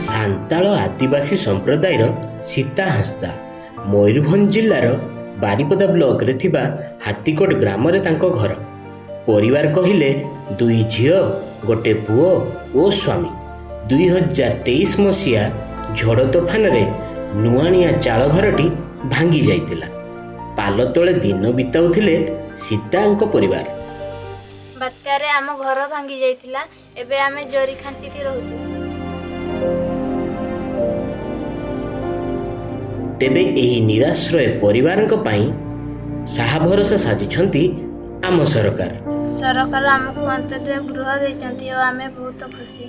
ସାନ୍ତାଳ ଆଦିବାସୀ ସମ୍ପ୍ରଦାୟର ସୀତା ହାଁସଦା। ମୟୂରଭଞ୍ଜ ଜିଲ୍ଲାର ବାରିପଦା ବ୍ଲକରେ ଥିବା ହାତୀକୋଟ ଗ୍ରାମରେ ତାଙ୍କ ଘର। ପରିବାର କହିଲେ ଦୁଇ ଝିଅ, ଗୋଟେ ପୁଅ ଓ ସ୍ୱାମୀ। 2023 ମସିହା ଝଡ଼ ତୋଫାନରେ ନୁଆଣିଆ ଚାଳ ଘରଟି ଭାଙ୍ଗି ଯାଇଥିଲା। ପାଲ ତଳେ ଦିନ ବିତାଉଥିଲେ ସୀତାଙ୍କ ପରିବାର। ବାତ୍ୟାରେ ଆମ ଘର ଭାଙ୍ଗି ଯାଇଥିଲା। ଏବେ ଆମେ ଜରି ଖାଞ୍ଚିକି ରହୁଛୁ। ତେବେ ଏହି ନିରାଶ୍ରୟ ପରିବାରଙ୍କ ପାଇଁ ସାହା ଭରସା ସାଜିଛନ୍ତି ଆମ ସରକାର। ସରକାର ଆମକୁ ଅନ୍ତୋଦୟ ଗୃହ ଦେଇଛନ୍ତି ଓ ଆମେ ବହୁତ ଖୁସି।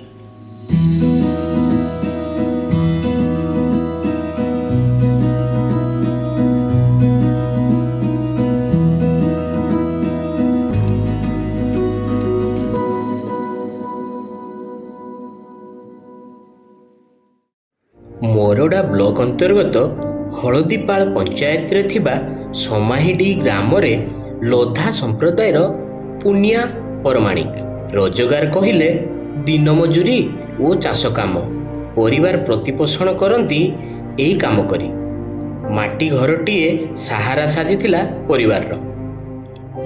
ମୋରଡ଼ା ବ୍ଲକ ଅନ୍ତର୍ଗତ ହଳଦୀପାଳ ପଞ୍ଚାୟତରେ ଥିବା ସମାହିଡି ଗ୍ରାମରେ ଲୋଧା ସମ୍ପ୍ରଦାୟର ପୁନିଆ ପରମାଣିକ। ରୋଜଗାର କହିଲେ ଦିନ ମଜୁରୀ ଓ ଚାଷ କାମ। ପରିବାର ପ୍ରତିପୋଷଣ କରନ୍ତି ଏହି କାମ କରି। ମାଟି ଘରଟିଏ ସାହାରା ସାଜିଥିଲା ପରିବାରର।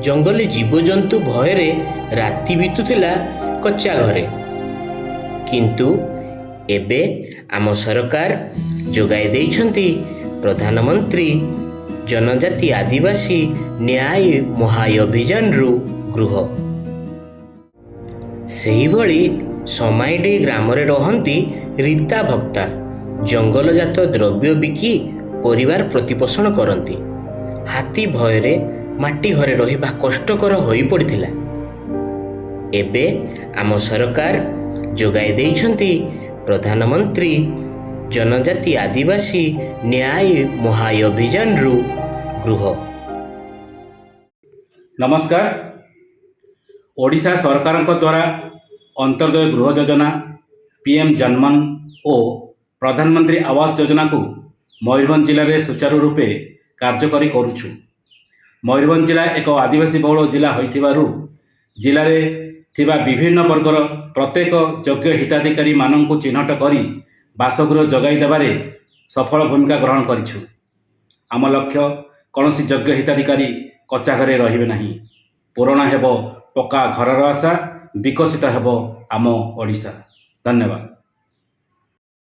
ଜଙ୍ଗଲୀ ଜୀବଜନ୍ତୁ ଭୟରେ ରାତି ବିତୁଥିଲା କଚ୍ଚା ଘରେ। କିନ୍ତୁ ଏବେ ଆମ ସରକାର ଯୋଗାଇ ଦେଇଛନ୍ତି ପ୍ରଧାନମନ୍ତ୍ରୀ ଜନଜାତି ଆଦିବାସୀ ନ୍ୟାୟ ମହାଅଭିଯାନରୁ ଗୃହ। ସେହିଭଳି ସମାଇଡି ଗ୍ରାମରେ ରହନ୍ତି ରୀତା ଭକ୍ତା। ଜଙ୍ଗଲଜାତ ଦ୍ରବ୍ୟ ବିକି ପରିବାର ପ୍ରତିପୋଷଣ କରନ୍ତି। ହାତୀ ଭୟରେ ମାଟି ଘରେ ରହିବା କଷ୍ଟକର ହୋଇପଡ଼ିଥିଲା। ଏବେ ଆମ ସରକାର ଯୋଗାଇ ଦେଇଛନ୍ତି ପ୍ରଧାନମନ୍ତ୍ରୀ ଜନଜାତି ଆଦିବାସୀ ନ୍ୟାୟ ମହାଅଭିଯାନରୁ ଗୃହ। ନମସ୍କାର। ଓଡ଼ିଶା ସରକାରଙ୍କ ଦ୍ୱାରା ଅନ୍ତର୍ଦୟ ଗୃହ ଯୋଜନା, ପିଏମ୍ ଜନମନ ଓ ପ୍ରଧାନମନ୍ତ୍ରୀ ଆବାସ ଯୋଜନାକୁ ମୟୂରଭଞ୍ଜ ଜିଲ୍ଲାରେ ସୁଚାରୁ ରୂପେ କାର୍ଯ୍ୟକାରୀ କରୁଛୁ। ମୟୂରଭଞ୍ଜ ଜିଲ୍ଲା ଏକ ଆଦିବାସୀ ବହୁଳ ଜିଲ୍ଲା ହୋଇଥିବାରୁ ଜିଲ୍ଲାରେ ଥିବା ବିଭିନ୍ନ ବର୍ଗର ପ୍ରତ୍ୟେକ ଯୋଗ୍ୟ ହିତାଧିକାରୀମାନଙ୍କୁ ଚିହ୍ନଟ କରି ବାସଗୃହ ଯୋଗାଇ ଦେବାରେ ସଫଳ ଭୂମିକା ଗ୍ରହଣ କରିଛୁ। ଆମ ଲକ୍ଷ୍ୟ, କୌଣସି ଯୋଗ୍ୟ ହିତାଧିକାରୀ କଚ୍ଚା ଘରେ ରହିବେ ନାହିଁ। ପୂରଣ ହେବ ପକ୍କା ଘରର ଆଶା, ବିକଶିତ ହେବ ଆମ ଓଡ଼ିଶା। ଧନ୍ୟବାଦ।